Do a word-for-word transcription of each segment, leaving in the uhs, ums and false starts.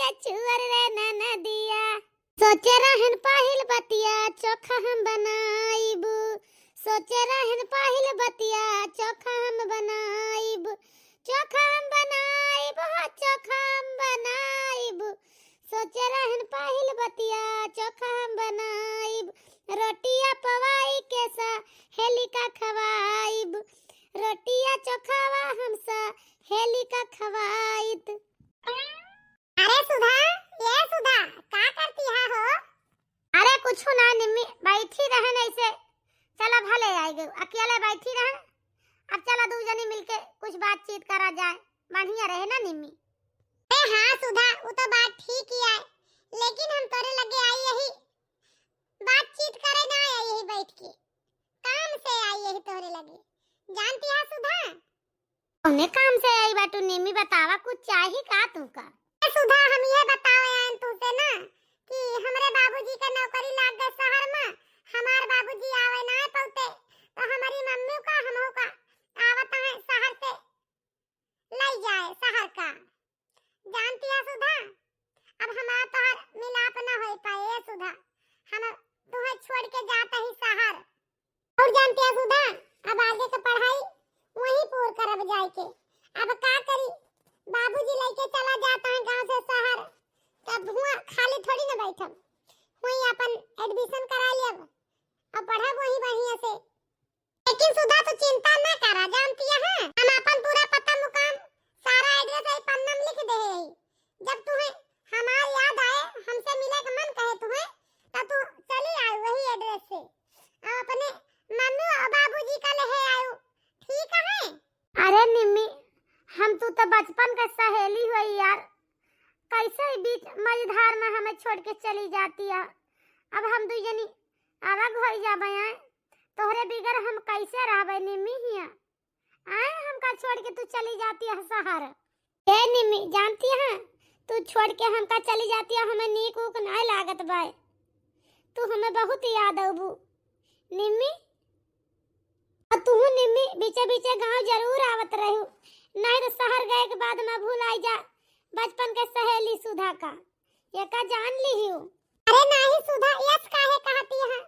के चुअर रे ननदिया। सोचे रहन पहिल बतिया चोखा हम बनाइबू, सोचे रहन पहिल बतिया चोखा हम बनाइबू, चोखा हम बनाइबू हो चोखा हम बनाइबू। सोचे रहन पहिल बतिया चोखा हम बनाइब, रोटिया पवाई के सहेली का खवाइब, रोटिया चोखावा हम सहेली का खवाइत। अरे सुधा, ये सुधा, का करती है हो? अरे कुछ ना निम्मी, बैठी रहन ऐसे। चला भले आई गई, अकेले बैठी रहन। अब चला दू जनी मिलके कुछ बातचीत करा जाए, बढ़िया रहे ना निम्मी। ए हाँ सुधा, वो तो बात ठीक ही है, लेकिन हम तोरे लगे आई यही बातचीत करे ना आई यही बैठ के, काम से आई यही तोरे लगे। जानती है सुधा, कौने काम से आई बाटू निम्मी, बतावा कुछ चाही का तू का? ए सुधा, हम ये बतावे आयन तू से ना कि हमरे बाबूजी का नौकरी लाग गए शहर में, हमार बाबूजी आवे ना पौते, तो हमारी मम्मी का हमहू का आवत है शहर से, लई जाए शहर का। जानती है सुधा, अब हमार तोहर मिलाप ना हो पाए ए सुधा, हम तुम्हें छोड़ के जाता ही शहर। और जानती है सुधा, अब आगे का पढ़ाई वहीं पूर करब जाए के। अब का करी, बाबूजी लेके चला जाता है गांव से शहर, तब हुआ खाली थोड़ी ना बैठब, वहीं अपन एडमिशन करा लेब और पढ़ब वहीं बढ़िया से। लेकिन सुधा तू चिंता ना करा, जानती है हम अपन पूरा पता मुकाम सारा एड्रेस यही पन्ना में लिख दे है। जब तुम्हें हमार याद आए, हमसे मिले के मन कहे तुम्हें, तो तू चली आए वही एड्रेस से और अपने मम्मी और बाबूजी का ले आयो, ठीक है? अरे निम्मी, हम तू तो बचपन के सहेली हुई यार, कैसे ई बीच मझधार में हमें छोड़ के चली जाती है। अब हम दू जनी अलग हो जाबे हैं, तोहरे बिगर हम कैसे रहबे निम्मी हिया? आए हमका छोड़ के तू चली जाती है शहर। ए निम्मी, जानती है, तू छोड़ के हमका चली जाती है, हमें नीक उक नाय लागत बाय। तू हमें बहुत याद अबू निम्मी। और तू निम्मी बीचे बीचे गांव जरूर आवत रहू, नहीं तो शहर गए के बाद में भूल आई जा बचपन के सहेली सुधा का। ये का जान ली हूँ? अरे नहीं सुधा, यस काहे कहती है?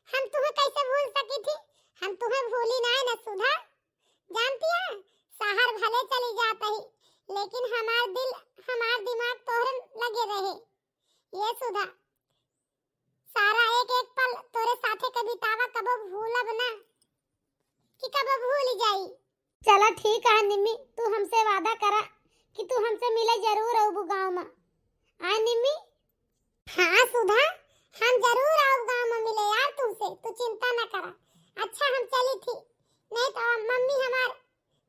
हम तुम्हें कैसे भूल सकी थी? हम तुम्हें भूली ना है ना सुधा। जानती है, शहर भले चली जात ही, लेकिन हमार दिल, हमार दिमाग तोहरे लगे रहे। ये सुधा, सारा एक एक पल तोरे साथे के बितावा कबो भूलब ना कि कबो भूल जाई। चला ठीक है निम्मी, तू हमसे वादा करा कि तू हमसे मिले जरूर अबू गाँव में। आए निम्मी? हाँ सुधा, हम जरूर आउब गाँव में मिले यार तुमसे, तू चिंता ना करा। अच्छा हम चली थी, नहीं तो मम्मी हमार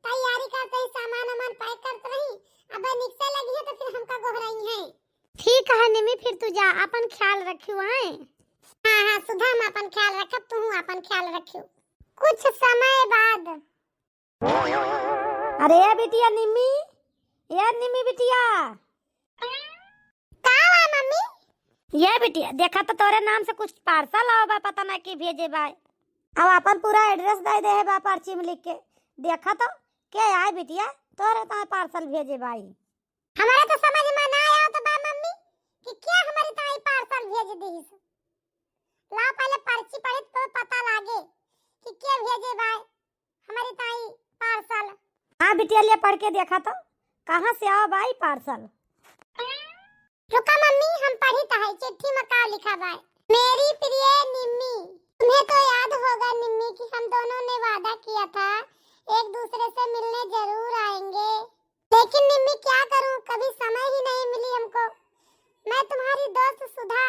तैयारी करत रही, सामान वामान पैक करत रही, अब निकसे लगी है तो फिर हमका गोहराई है। ठीक है निम्मी, फिर तू जा, अपन ख्याल रखियो, हैं? हाँ हाँ सुधा, हम अपन ख्याल रखब, तू अपन ख्याल रखियो। कुछ समय बाद। अरे ए बिटिया निम्मी, ए निम्मी बिटिया। का हुआ मम्मी? ए बिटिया, देखा तो तोरे नाम से कुछ पार्सल आवा बा, पता ना के भेजे बा। अब अपन पूरा एड्रेस दे दे है बा पर्ची में लिख के। देखा तो के आए बिटिया, तोरे ताई पार्सल भेजे बा। हमारे तो समझ में ना आया तो बा मम्मी कि क्या हमारी ताई पार्सल भेज दीस। ला पहले पर्ची पढ़े तो पता लागे कि क्या भेजे बा हमारी ताई पार्सल। हाँ बिटिया, ले पढ़ के देखा तो कहाँ से आवा बा ई पार्सल। रुका मम्मी, हम पढ़ी तो है, चिट्ठी में का लिखा बा। मेरी प्रिय निम्मी, तुम्हें तो याद होगा निम्मी कि हम दोनों ने वादा किया था एक दूसरे से मिलने जरूर आएंगे, लेकिन निम्मी क्या करूं, कभी समय ही नहीं मिली हमको। मैं तुम्हारी दोस्त सुधा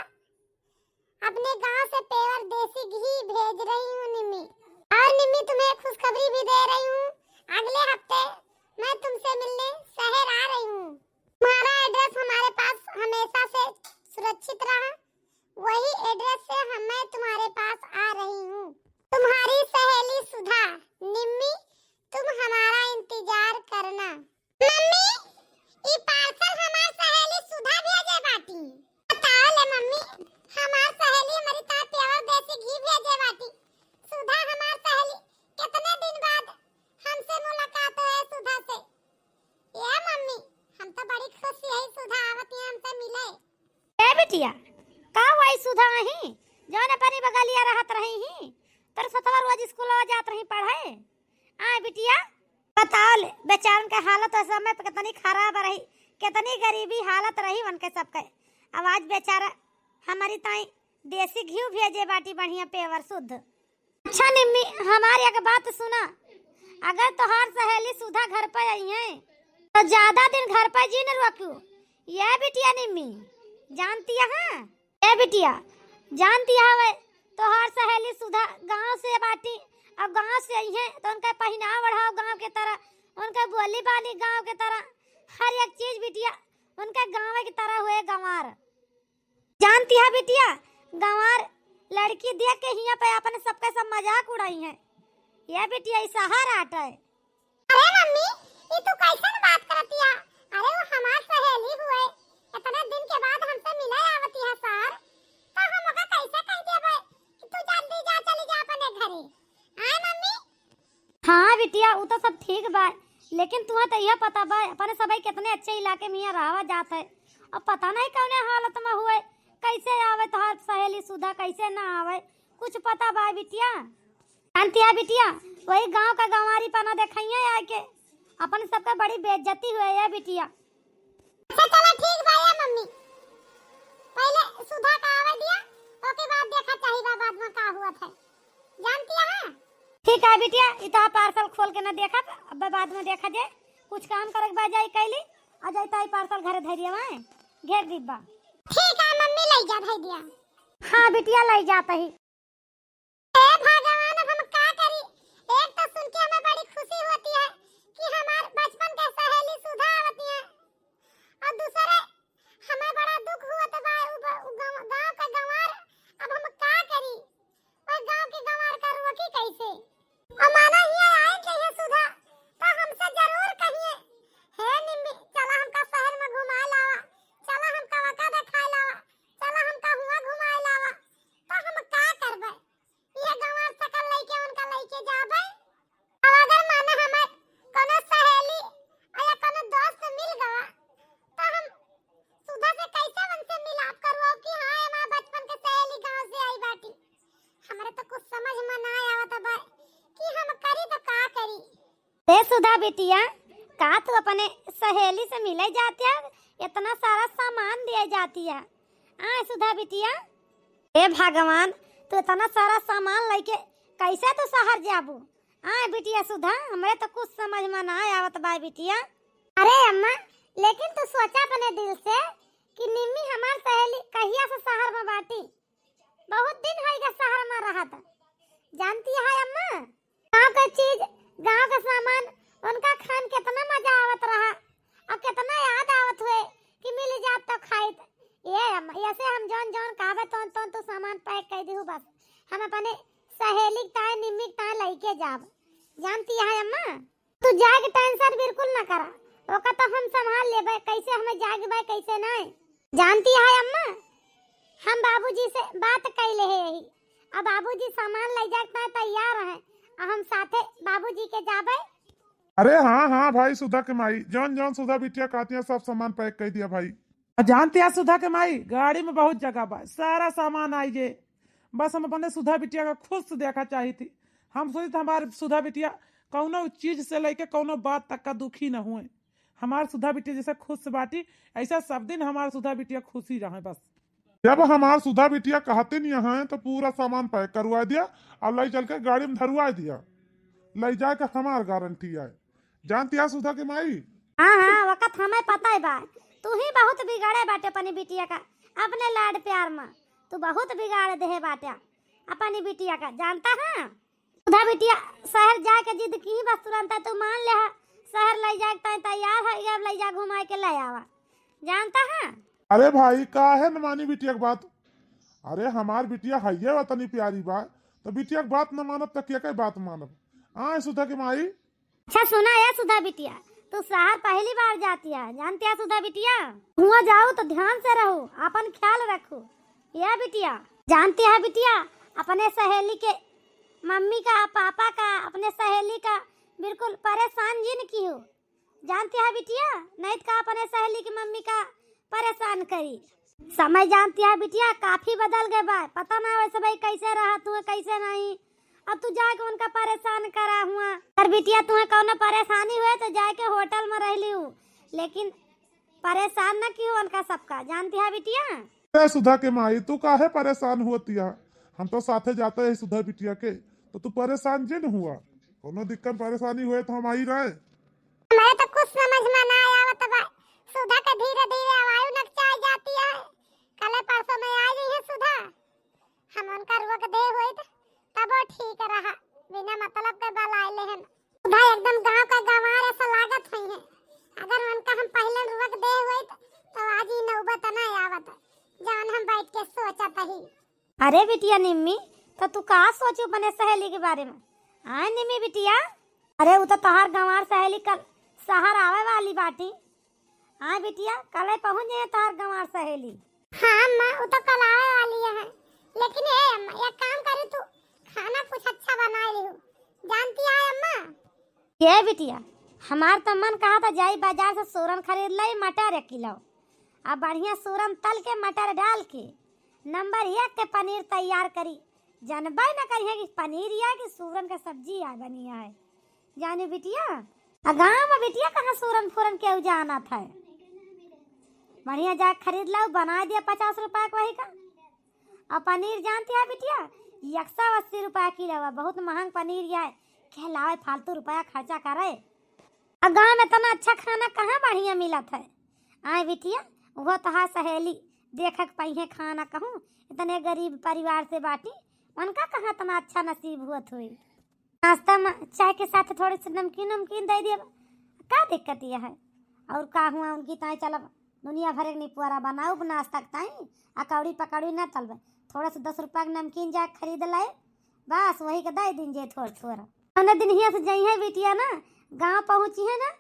अपने गांव से pure देसी घी भेज रही हूँ निम्मी। और निम्मी तुम्हें खुशखबरी भी दे रही हूँ, अगले हफ्ते मैं तुमसे मिलने शहर आ रही हूँ। तुम्हारा एड्रेस हमारे पास हमेशा से सुरक्षित रहा, वही एड्रेस से हम, मैं तुम्हारे पास आ रही हूँ। तुम्हारी सहेली सुधा। निम्मी, तुम हमारा इंतजार करना। मम्मी, ई पार्सल हमार सहेली सुधा भेजे बाटी। बताओ ले मम्मी, हमार सहेली हमारी ताई pure देसी घी भेजे बाटी। सुधा हमार सहेली, कितने दिन बाद हमसे मुलाकात है सुधा से। ए मम्मी, हम तो बड़ी खुश है सुधा आवत है हमसे मिले। ए बिटिया, का हुआ ई सुधा ही, जौन अपनी बगलिया रहत रही ही, तोर सथवा रोज स्कूल जात रही पढ़े? आए बिटिया, बताओ ले, बेचारन के हालत उस समय पे कितनी खराब रही, कितनी गरीबी हालत रही उनके सबके। अब आज बेचारा हमारी ताई देसी घी भेजे बाटी, बढ़िया पेवर शुद्ध। अच्छा निम्मी, हमार एक बात सुना, अगर तोहार सहेली सुधा घर पे आई है तो ज्यादा दिन घर पे जी न रुकियो। ये बिटिया निम्मी, जानती है? ए बिटिया, जानती हवे, तोहार सहेली सुधा गांव से बाटी, अब गांव से आई है तो उनका पहनाव ओढ़ाव गांव के तरह, उनका बोली बानी गांव के तरह, हर एक चीज बिटिया उनका गांव की तरह हुए गंवार। जानती है बिटिया, गंवार लड़की देख के हिया पे अपन सबके सब मजाक उड़ाई है। ये बिटिया, ई सहर आट है। अरे मम्मी, ई तू कैसन बात करतिया? अरे वो हमार सहेली हुए, इतना दिन के बाद हमसे मिले आवती है सर, तो हम ओका कैसे कह देबे कि तू जल्दी जा, चली जा अपने घरे? आए मम्मी? हाँ बिटिया, उ तो सब ठीक बा, लेकिन तुहे तो यह पता बा अपने सबै कितने अच्छे इलाके में यहाँ रहा जात है, और पता नहीं कौने हालत में हुए, कैसे आवे तोहार सहेली सुधा, कैसे ना आवे, कुछ पता बा बिटिया? जानती है बिटिया, वही गांव का गंवारी पना देखइया आके, अपन सबका बड़ी बेइज्जती हुए है बिटिया। अच्छा चला ठीक बा ए मम्मी, पहले सुधा का आवे दिया, ओके बाद देखा चाही बा बाद में का हुआ था, जानती है? ठीक है बिटिया, ई तो पार्सल खोल के ना देखब, अब बाद में देखा जे, कुछ काम करे के बा जाई कैली, आ जाई ताई पार्सल घरे धरिया में घेर दीबा। ठीक है मम्मी, ले जा धर दिया। हाँ बिटिया, ले जाता ही। हे भगवान, अब हम का करी? एक तो सुन के हमें बड़ी खुशी होती है कि हमार बचपन के सहेली सुधा आवती है, और दूसरे हमें बड़ा दुख हुआ तो बा, उ ब-, उ गाँव, गाँव का गंवार, अब हम का करी? और गाँव के गंवार का रोकी कैसे? और माना हिया आए कहिए सुधा, तो हमसे जरूर कहिए, "हे निम्मी, चला हमका शहर में घुमाए लावा, चला हमका वका देखाए लावा, चला हमका हुआ घुमाए लावा।" तो हम का करबे? ये गंवार सकल लइके उनका लइके जाबे। अब अगर माने हमार कोनो सहेली या कोनो दोस्त मिल गवा, तो हम सुधा से कैसे उनसे मिलाप करवाओ कि हाँ, हमार बचपन के सहेली गाँव से आई बाटी? हमरे तो कुछ समझ में ना आवत बा कि हम करी तो का करी। ए सुधा बिटिया, का तू अपने सहेली से मिले जातिया, इतना सारा सामान दिए जातिया? आ सुधा बिटिया, ए भगवान, तू इतना सारा सामान लइके कैसे तू शहर जाबू? आ बिटिया सुधा, हमरे तो कुछ समझ में ना आवत बा बिटिया। अरे अम्मा, लेकिन तू सोचा अपने दिल से कि निम्मी हमार सहेली कहिया से शहर में बाटी, बहुत दिन होइगा शहर में रहत। जानती है अम्मा, गाँव के चीज, गाँव के सामान, उनका खान कितना मजा आवत रहा और कितना याद आवत हुए कि मिल जात तो खाइत। ये अम्मा, ऐसे हम जौन जौन कहबे तौन तौन तू सामान पैक कर दिहू बस। हम अपने सहेली के ताए निम्मी के ताए लइके जाब। जानती है अम्मा? तू जाए के टेंशन बिल्कुल ना करा, ओका तो हम संभाल लेबे, कैसे हमें जाए के बा, कैसे नहीं। जानती है अम्मा, हम बाबूजी से बात कैले है यही, अब बाबूजी सामान ले जाए के तैयार हैं, और हम साथे बाबूजी के जाबे। अरे हाँ, हाँ भाई सुधा के माई, जौन जौन सुधा बिटिया कहती है, सब सामान पैक कर दिया भाई। आ जानती है सुधा के माई, गाड़ी में बहुत जगह बा, सारा सामान आई जे। बस हम अपने सुधा बिटिया का खुश देखा चाही थी। हम सोची थी हमार सुधा बिटिया कौनो चीज से लेके कौनो बात तक का दुखी न हुए। हमार सुधा बिटिया जैसे खुश बाटी, ऐसा सब दिन हमार सुधा बिटिया खुशी रहे बस। जब हमार सुधा बिटिया कहते नहीं हैं तो पूरा सामान पैक करवा दिया और ले चल के गाड़ी में धरवा दिया। ले जाए के हमार गारंटी है। जानती है सुधा के माई? हाँ, हाँ, वकत हमें पता ही बा। तू ही बहुत बिगाड़े बाटे अपनी बिटिया का, अपने लाड प्यार में। तू बहुत बिगाड़ देहे बाटे अपनी बिटिया का, जानता है? सुधा बिटिया, शहर जाए के जिद की बस तुरंत तू मान ले हा। शहर ले जाए के तैयार है, अब ले जा घुमाए के ले आवा, जानता है? अरे भाई, काहे न मानी बिटिया के बात? अरे हमार बिटिया है ये वतनी प्यारी बा, तो बिटिया के बात न मानब तो क्या के बात मानब? आए सुधा के माई, अच्छा सुना ए सुधा बिटिया, तू शहर पहली बार जाती है, जानती है सुधा बिटिया? हुआ जाओ तो ध्यान से रहो, अपन ख्याल रखो। ए बिटिया, जानती है बिटिया, अपने सहेली के मम्मी का, पापा का, अपने सहेली का बिल्कुल परेशान जिन किहो। जानती है बिटिया, नहीं तो का अपने सहेली की मम्मी का परेशान करी। समय जानती है बिटिया, काफी बदल गए बा, पता ना वैसे भाई कैसे रहत हुए, कैसे नहीं। अब तू जाके उनका परेशान करा हुआ। अगर बिटिया तुम्हें कौनो परेशानी हुए तो जाके होटल में रह लियो, लेकिन परेशान न किहो उनका सबका, जानती है बिटिया। अरे सुधा के माई, तू काहे परेशान होतिया? हम तो साथे जाते ही सुधा बिटिया के, तो तू परेशान जे न हुआ। कौनो दिक्कत परेशानी हुए तो हम आई रहे। हमें तो कुछ समझ में ना आवत बा। सुधा के धीरे धीरे आवायु नकचाई जाती है। कल परसों में आ गई है सुधा। हम उनका रोक दे होइत, तब वो ठीक रहा, बिना मतलब के बलाए लेहन। सुधा एकदम गांव का गंवार ऐसा लागत हुई है। अगर उनका हम पहले रोक दे होइत, तो आज ही नौबत ना आवत, जान हम बैठ के सोचत ही। अरे बिटिया निम्मी, तो तू का सोचू अपने सहेली के बारे में? आय निम्मी बिटिया, अरे वो तो तोहार गंवार सहेली कल शहर आवे वाली बाटी। आय बिटिया, कल पहुँच जाए तोहार गंवार सहेली। हाँ अम्मा, वो तो कल आवे वाली है, लेकिन ए अम्मा, एक काम करी तू, खाना कुछ अच्छा बनाए लिहू, जानती है अम्मा? ये बिटिया, हमार तो मन कहा था जाई बाजार से सूरन खरीद लाई, मटर एक किलो, अब बढ़िया सूरन तल के मटर डाल के नंबर एक के पनीर तैयार करी। जानबे न करिए कि पनीर या कि सूरन का सब्जी या बनी है, जानी बिटिया। आ गाँव में बिटिया कहाँ सूरन फूरन केहू जानत है। बढ़िया जाके खरीद लाओ, बना दिया पचास रुपया के वही का। और पनीर जानती है बिटिया, एक सौ अस्सी रुपया किलो है, बहुत महंग पनीर या है। के लावे फालतू रुपया खर्चा करे। अब गाँव में इतना अच्छा खाना कहाँ बढ़िया मिलत है? आय बिटिया, वो तोहार सहेली देखक पइहे खाना कहूँ, इतने गरीब परिवार से बाटी, उनका कहाँ इतना अच्छा नसीब हुअत होई। नाश्ता में चाय के साथ थोड़े से नमकीन उमकीन दे दिया, का दिक्कत यह है? और का हुआ उनकी ताई, चलब दुनिया भर एक निपुआरा बनाउब नाश्ता के ताई, आ कौड़ी पकौड़ी ना तलबे, थोड़ा सा दस रुपया के नमकीन जाए खरीद लाए, बस वही के दे दिन जे थोड़ थोड़। हमने दिन हियाँ से जइहे बिटिया ना, गाँव पहुँची है ना,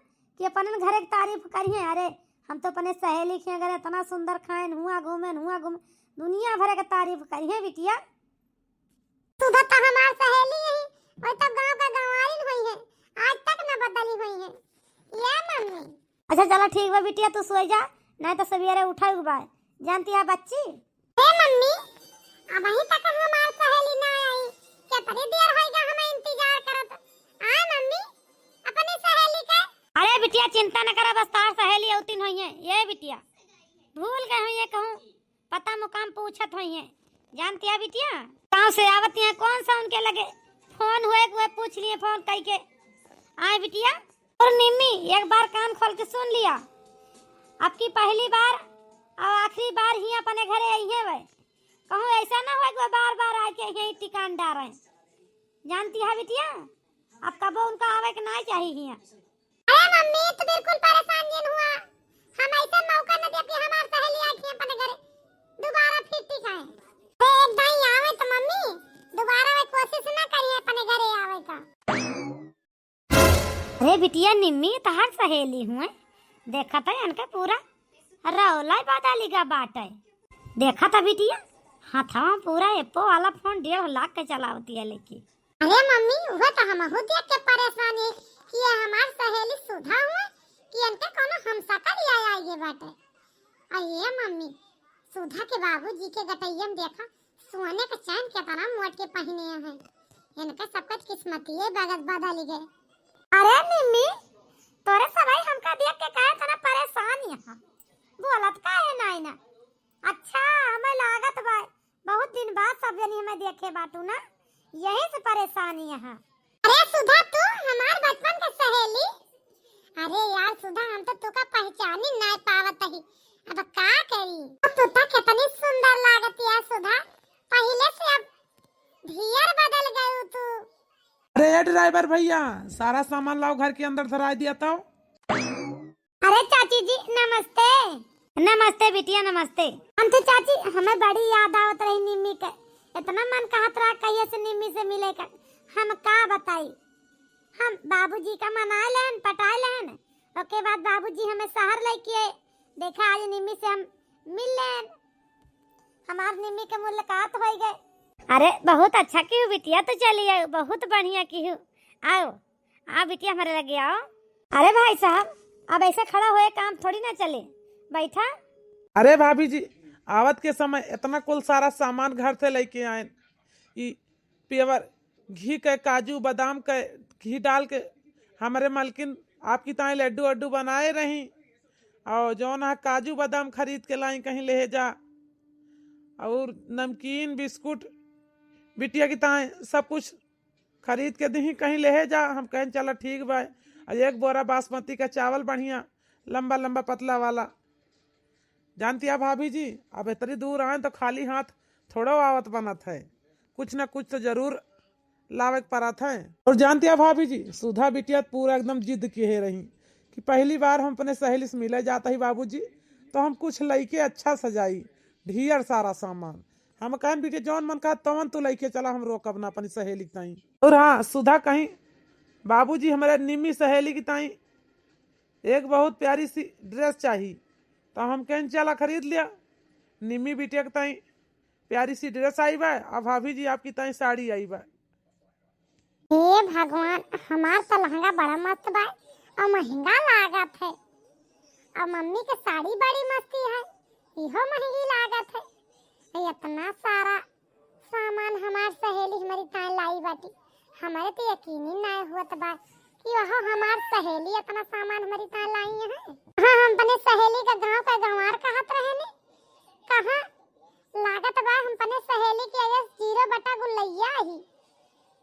कि अपन घरे के तारीफ करिहे, अरे हम तो अपने सहेली के घर इतना सुंदर खाएन हुआ, घूमेन हुआ, घूम, दुनिया भर के तारीफ करिहे बिटिया। सुधा तो हमार सहेली यही, वही तो गाँव का गंवारिन हुई है, आज तक न बदली हुई है। या मम्मी? अच्छा चला ठीक बा बिटिया, तू सोई जा, नहीं तो सवेरे उठा बा, जानती है बच्ची। ए मम्मी, अबहीं तक हमार सहेली ना आई, कितनी देर होइगा हमें इंतजार करत। आय मम्मी, अपनी सहेली के। अरे बिटिया चिंता न करा, बस तार सहेली औतिन होई है। ये बिटिया भूल गए हो ये कहूँ, पता मुकाम पूछत होई है, जानती है बिटिया। गाँव से आवत है, कौन सा उनके लगे फोन हुए, हुए पूछ लिए फोन कई के। आय बिटिया। और निम्मी, एक बार कान खोल के सुन लिया, अब की पहली बार और आखिरी बार ही अपने घरे आई है वह। कहूँ ऐसा ना हो कि वह बार बार आके यही ठिकान डारे। जानती है बिटिया, अब कबो उनका आवे के ना चाहिए हियाँ। अरे मम्मी, तू बिल्कुल परेशान जिन हुआ, हम ऐसा मौका न दे कि हमार सहेली आके अपने घरे दोबारा फिर ठिकाए। तो एक दाई आवे तो मम्मी, दोबारा वह कोशिश ना करिए अपने घरे आवे का। अरे बिटिया निम्मी, तहार सहेली हुए, देखत है इनका पूरा रौला बदल गा बाटे। देखत है बिटिया, हथवा पूरा एप्पो वाला फोन डेढ़ लाख के चलावती है लेके। अरे मम्मी, वह तो हमहू देख के परेशान है कि ये हमार सहेली सुधा हुए कि इनके कोनो हमशक्ल या आइए बाटे। अरे मम्मी, सुधा के बाबूजी के गटैया में देखा, सोने के चैन केतना मोट के पहिने हैं। इनके सबके किस्मतिये बगत बदल गए। अरे निम्मी, तोरे सबई हमका देख के काहे इतना परेशान यहाँ? बोलत काहे नाई ना? अच्छा, हमें लागत बा, बहुत दिन बाद सब जनी हमें देखे बाटू ना, यही से परेशान यहाँ। अरे सुधा, तू हमार बचपन के सहेली। अरे यार सुधा, हम तो तुका पहचानी नाय पावत ही, अब का करी? अब तू तो कितनी सुंदर लागत यार सुधा, पहले से अब ढेर बदल गयू तू। अरे ए ड्राइवर भैया, सारा सामान लाओ, घर के अंदर धरा दिया तो। अरे चाची जी नमस्ते। नमस्ते बिटिया नमस्ते। हम थे चाची, हमें बड़ी याद आवत रही निम्मी के, इतना मन कहत रहा कहिए से निम्मी से मिले का, हम का बताई। हम बाबूजी का मनाए लेहन, पटाए लेहन, ओके बाद बाबूजी हमें शहर लेके आए। देखा आज निम्मी से हम मिल लेहन, हमार निम्मी के मुलाकात हो गए। अरे बहुत अच्छा किहू बिटिया, तो चली आओ, बहुत बढ़िया किहू। आओ, आओ बिटिया हमारे लगे आओ। अरे भाई साहब, अब ऐसे खड़ा हुए काम थोड़ी ना चले, बैठा। अरे भाभी जी, आवत के समय इतना कुल सारा सामान घर से लेके आएन कि pure घी के, काजू बादाम के घी डाल के हमरे मलकिन आपकी ताई लड्डू वड्डू बनाए रही। और जौन है काजू बादाम खरीद के लाई कहीं ले जा, और नमकीन बिस्कुट बिटिया की ताई सब कुछ खरीद के दीही कहीं ले जा। हम कहें चला ठीक बा। और एक बोरा बासमती का चावल बढ़िया लंबा लंबा पतला वाला। जानती है भाभी जी, अब इतनी दूर आए तो खाली हाथ थोड़ो आवत बनत है, कुछ ना कुछ तो जरूर लावे के परत है। और जानती है भाभी जी, सुधा बिटिया पूरा एकदम जिद किहे रही कि पहली बार हम अपने सहेली से मिले जाता ही बाबूजी, तो हम कुछ लइके अच्छा सजाई, ढेर सारा सामान। हम कहन बिटिया जौन मन कहा तवन तू लइके चला, हम रोकब ना अपनी सहेली के ताई। और हाँ, सुधा कहीं बाबूजी हमारे निम्मी सहेली की ताई एक बहुत प्यारी सी ड्रेस चाही, तो हम कहन चला खरीद लिया। निम्मी बिटिया के ताई प्यारी सी ड्रेस आई बा, और भाभी जी आपकी ताई साड़ी आई बा। हे भगवान, हमार तो लहंगा बड़ा मस्त बा और महंगा लागत है, और मम्मी के साड़ी बड़ी मस्ती है, इहो महंगी लागत है। ये इतना सारा सामान हमार सहेली हमारी ताई लाई बाटी, हमारे तो यकीन ही ना होत बा कि वह हमार सहेली इतना सामान हमारी ताई लाई है। हाँ, हम अपने सहेली का गांव का गंवार कहत रहे ने, कहाँ लागत बा हम अपने सहेली के आगे जीरो बटा गुल्लैया ही।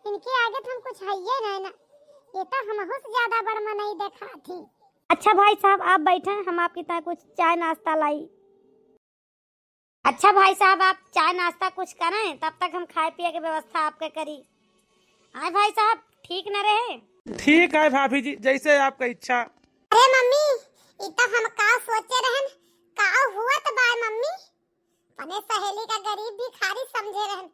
इनके आगे तो हम कुछ हइये नहीं ना। ये तो हमहू से ज्यादा बड़ मनई देखात ही। अच्छा भाई साहब, आप बैठे, हम आपकी ताई कुछ चाय नाश्ता लाई। अच्छा भाई साहब, आप चाय नाश्ता कुछ करें, तब तक हम खाए पिए के व्यवस्था आपके करी। आए भाई साहब, ठीक न रहे? ठीक है भाभी जी, जैसे आपका इच्छा। अरे मम्मी, ई तो हम का सोचे रहन, का हुआ तो बाय मम्मी? अपने सहेली का गरीब भिखारी समझे रहन।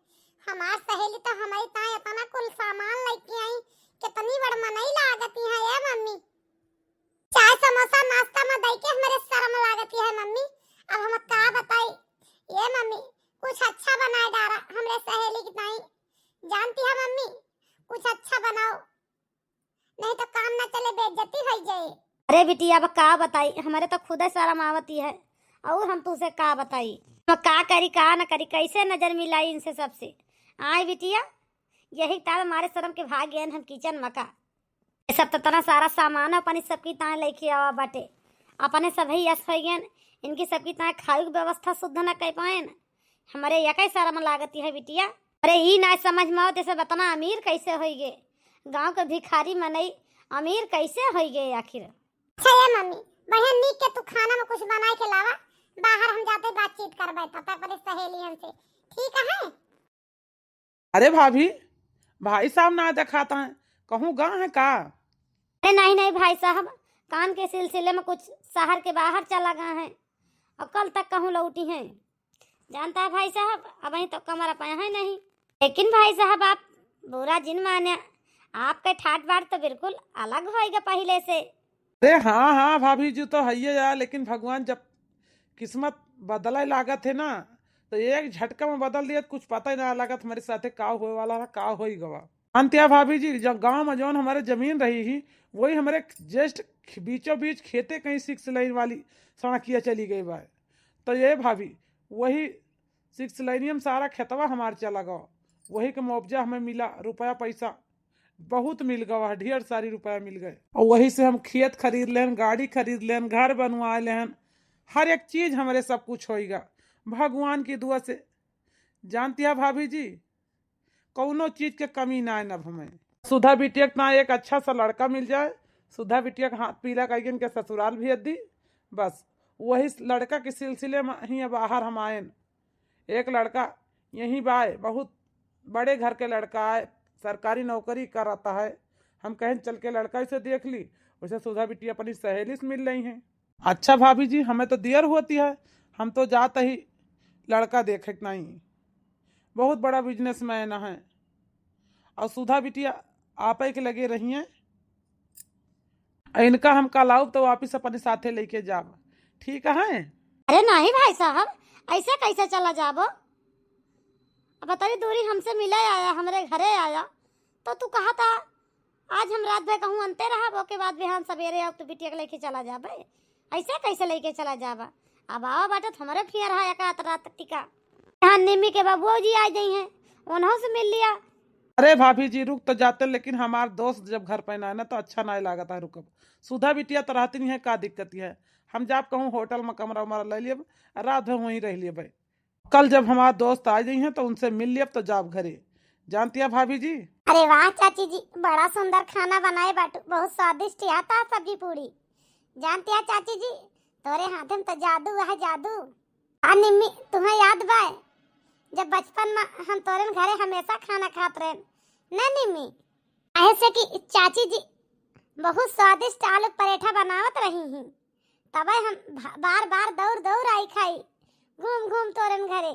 हमार सहेली तो हमारी ताई इतना कुल सामान लेके आई, कितनी बड़ मनई लागती है ए मम्मी। चाय समोसा नाश्ता में दई के हमरे शर्म लागती है मम्मी। अब हम का बताई ए मम्मी, कुछ अच्छा बनाए डारा हमरे सहेली की ताई। जानती है मम्मी, कुछ अच्छा बनाओ, नहीं तो काम ना चले, बेइज्जती हो जाए। अरे बिटिया, अब का बताई, हमारे तो खुदे शर्म आवती है, और हम तुझसे का बताई, हम का करी का न करी, कैसे नजर मिलाई इनसे सबसे। आए बिटिया, यही तार हमारे शर्म के भाग गए हम किचन में का। ये सब तो इतना सारा सामान अपनी सबकी ताए लेके आवा बाटे, अपने सभी यस हो गए, इनकी सबकी ताए खाए की व्यवस्था शुद्ध न कर पाएन। हमरे यकै शर्म लागती है बिटिया। अरे ई ना समझ में आवत, जैसे बतना अमीर कैसे होई गे, गांव के भिखारी मनई अमीर कैसे होई गे आखिर। अच्छा ये मम्मी, बहन नीक के तू खाना में कुछ बनाए के लावा, बाहर हम जाते बातचीत करबे तब तक अपने सहेलियन से, ठीक है? अरे भाभी, भाई साहब ना देखाता है, कहूँ गा है का? अरे नहीं नहीं भाई साहब, काम के सिलसिले में कुछ शहर के बाहर चला गए हैं और कल तक कहूँ लौटी हैं। जानता है भाई साहब, अबहीं तो कमर पाया है नहीं। लेकिन भाई साहब, आप बुरा जिन माने, आपके ठाट बाट तो बिल्कुल अलग होएगा पहले से। अरे हाँ हाँ भाभी जी, तो है ही यार, लेकिन भगवान जब किस्मत बदले लागत है ना, तो एक झटका में बदल दिया, तो कुछ पता ही ना लागत हमारे साथे का होए वाला रहा, का होई गवा। अंत्या भाभी जी, जो गांव में जौन हमारे जमीन रही ही, वही हमारे just बीचों बीच खेते कहीं सिक्स लाइन वाली सड़किया चली गई बा। तो ये भाभी, वही सिक्स लाइनिया में सारा खेतवा हमार चला गवा, वही के मुआवजा हमें मिला, रुपया पैसा बहुत मिल गवा, ढेर सारी रुपया मिल गए। और वही से हम खेत खरीद लेन, गाड़ी खरीद लेन, घर बनवा लेन, हर एक चीज हमारे सब कुछ होइगा भगवान की दुआ से। जानती है भाभी जी, कौनो चीज के कमी ना है अब हमें। सुधा बिटिया के ना एक अच्छा सा लड़का मिल जाए, सुधा बिटिया के हाथ पीला करके इनके ससुराल भेज दी। बस वही लड़का के सिलसिले में ही अब बाहर हम आएन। एक लड़का यहीं बाय, बहुत बड़े घर के लड़का है, सरकारी नौकरी करता है। हम कहें चल के लड़का इसे देख ली, वैसे सुधा बिटिया अपनी सहेली से मिल रही हैं। अच्छा भाभी जी, हमें तो देर होती है, हम तो जात ही लड़का देखे के नहीं, बहुत बड़ा बिजनेसमैन है। और सुधा बिटिया आप ही के लगे रही हैं, इनका हम कल आउब तो वापिस अपने साथे लेके जाब, ठीक है? अरे नहीं भाई साहब, ऐसे कैसे चला जाबो? अब इतनी दूरी हमसे मिले आया, हमरे घरे आया, तो तू कहा था आज हम रात भर कहूँ अंते रहब, ओके बाद बिहान सवेरे आउब तो बिटिया के लेके चला जाबे। ऐसे कैसे लेके चला जाबा? अब आवा बाटे तो हमरे फियर है एक आध रात टिका। यहाँ निम्मी के बबुआ जी आ जाई हैं, उन्हों से मिल लिया। अरे भाभी जी, रुक तो जाते, लेकिन हमार दोस्त जब घर पे ना आए ना तो अच्छा ना लागत है रुकब। सुधा बिटिया तो रहती नहीं है, का दिक्कत है? हम जाब कहूँ होटल में कमरा उमरा ले लियब, रात भर वहीं रह लियब। कल जब हमार दोस्त आ जाई हैं तो उनसे मिल लियब तो जाब घरे। जानती है भाभी जी? अरे वाह चाची जी, बड़ा सुंदर खाना बनाए बाटू, बहुत स्वादिष्ट या था सब्जी पूड़ी। जानती है चाची जी, तोरे हाथे में तो जादू है, जादू। आ निम्मी, तुम्हें याद बा जब बचपन में हम तोरे घरे हमेशा खाना खात रहे, न निम्मी? काहे से कि चाची जी बहुत स्वादिष्ट आलू परेठा बनावत रही हैं, तबे हम भा-, बार बार दौड़ दौड़ आई खाई, घूम घूम तोरे घरे।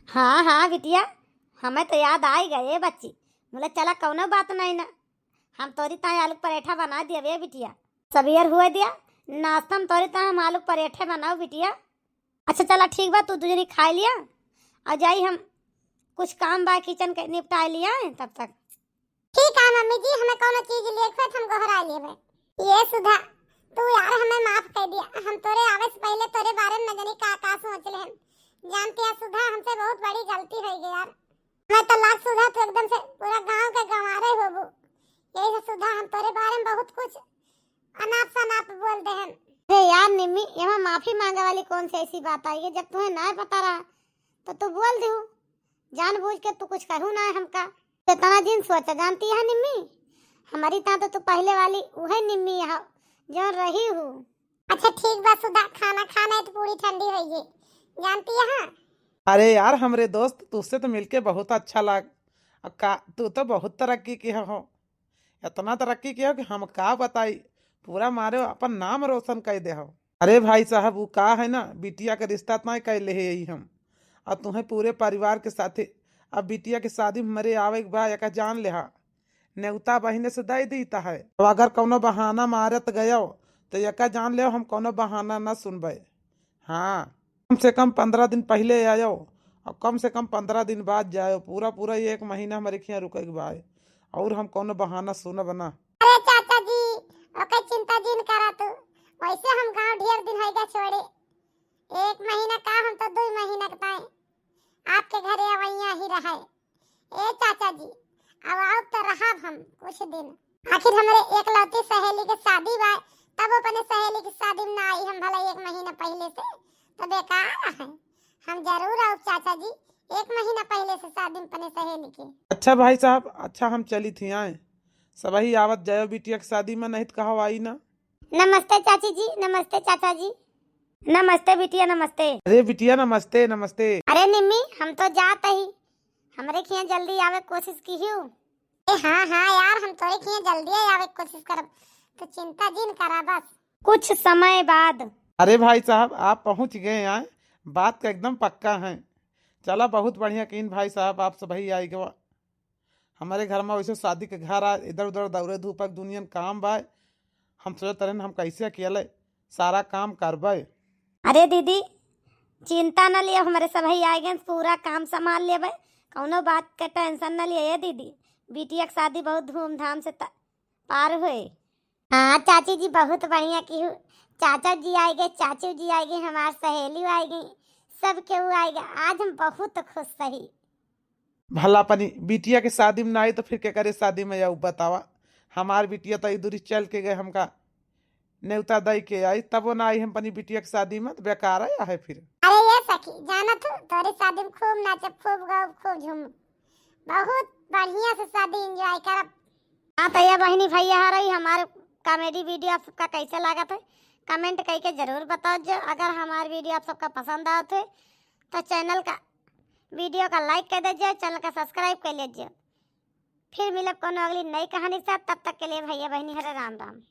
हाँ हाँ बिटिया, हमें तो याद आई गए बच्ची। बोले चला कौनो बात नहीं ना, हम तोरी ताई आलू परेठा बना दिया बे बिटिया। सवेर हुए दिया, नाश्ता में तोरी ताई हम आलू परेठे बनाओ बिटिया। अच्छा चला ठीक बा, तू दुजनी खाई लिया और जाई हम कुछ काम बा किचन के निपटाए लिया तब तक। ठीक है मम्मी जी, हमें कौनो चीज लेके तो हम गोहरा लेबे। ये सुधा, तू यार हमें माफ कर दिया, हम तोरे आवे से पहले तोरे बारे में न जानी का का सोच ले हम। जानती है सुधा, हमसे बहुत बड़ी गलती हो गई यार। मैं तो लाग सुधा, तू एकदम से पूरा गांव के गंवारे होबू। यही से सुधा, हम तोरे बारे में बहुत कुछ अनाप शनाप बोल दे हम। अरे यार निम्मी, यहाँ माफी मांगे वाली कौन सी ऐसी बात आई है? जब तुम्हें ना पता रहा तो तू बोल दू, जानबूझ के तू कुछ कहू ना हमका। इतना जिन सोचा जानती है निम्मी, हमारी ता तो तू पहले वाली उहे निम्मी है जो रही हूँ। अच्छा ठीक बा सुधा, खाना खाना है तो पूरी ठंडी होइए, जानती है। अरे यार हमरे दोस्त, तुझसे तो मिलके बहुत अच्छा लाग। अब का, तू तो बहुत तरक्की किया हो, इतना तरक्की किया हो कि हम का बताई, पूरा मारे अपन नाम रोशन कर दे हो। अरे भाई साहब, वो का है ना, बिटिया के रिश्ता तय कर ले है यही हम, और तुम्हें पूरे परिवार के साथे अब बिटिया के शादी में हमरे आवे के बा, एका जान लेहा। नेवता बहिने से दे दीता है। अब अगर कौनो बहाना मारत गयो तो एका जान लेव हम कौनो बहाना ना सुनबे। हाँ, कम से कम पन्द्रह दिन पहले आयो और कम से कम पन्द्रह दिन बाद जायो। पूरा पूरा एक महीना हमरे खियाँ रुके के बा और हम कौनो बहाना सुनब ना। अरे चाचा जी, ओके चिंता जिन करा तू, वैसे हम गांव ढेर दिन होइगा छोड़े। एक महीना का, हम तो दो महीना के ताई आपके घरे अवैया ही रहे। ए चाचा जी, अब आओ तो रहब हम कुछ दिन। आखिर हमरे एकलौती सहेली के शादी बा, तब अपने सहेली की शादी में ना आई हम भला एक महीना पहले से, तो बेकार है। हम जरूर आओ चाचा जी, एक महीना पहले से शादी में अपने सहेली के। अच्छा भाई साहब, अच्छा हम चली थी आए, सबही आवत जायो बिटिया के शादी में, नहीं तो कहो आई ना। नमस्ते चाची जी, नमस्ते चाचा जी। नमस्ते बिटिया, नमस्ते। अरे बिटिया, नमस्ते, नमस्ते। अरे निम्मी, हम तो जात ही, हमरे खियाँ जल्दी आवे कोशिश किहियो। ए हाँ, हाँ यार, हम तोरे खियाँ जल्दी आवे कोशिश करब, तो चिंता जिन करा बस। कुछ समय बाद। अरे भाई साहब, आप पहुँच गए आए, बात का एकदम पक्का है। चला, बहुत बढ़िया कीन भाई साहब, आप सबही आई गवा। हमरे घर में वैसे शादी के घर आ, इधर उधर दौड़े धूपे के दुनियन काम बा। हम सोचत रहन हम कैसे अकेले सारा काम करबे। अरे दीदी, चिंता न लिया, हमरे सबही आए गए, पूरा काम संभाल लेबे, कौनो बात के टेंशन न लिया। ए दीदी, बिटिया के शादी बहुत धूमधाम से त-, पार हुए। हाँ चाची जी, बहुत बढ़िया किहू। चाचा जी आए गए, चाचू जी आए गए, हमार सहेली आए गई, सब केहू आए गए। आज हम बहुत खुश सही। भला अपनी बिटिया के शादी में ना आई तो फिर के करे शादी में आऊ बतावा? हमार बिटिया तो ई दूरी चल के गए, हमका नेवता दई के आई, तबो ना आई हम अपनी बिटिया के शादी में, तो बेकार आया है फिर। अरे ये सखी, जानत हो, तोरे शादी में खूब नाचब, खूब गाओ, खूब झूम, बहुत बढ़िया से शादी एंजॉय करब। हाँ तो ये बहिनी भैया हरई, हमारे कॉमेडी वीडियो आप सबका कैसे लागत है, कमेंट करके जरूर बताओ। जो अगर हमारे वीडियो आप सबका पसंद आवत है तो चैनल का वीडियो का लाइक कर दीजिए, चैनल का सब्सक्राइब कर लीजिए। फिर मिलब कोनो अगली नई कहानी के साथ, तब तक के लिए भैया बहिनी हरे राम राम।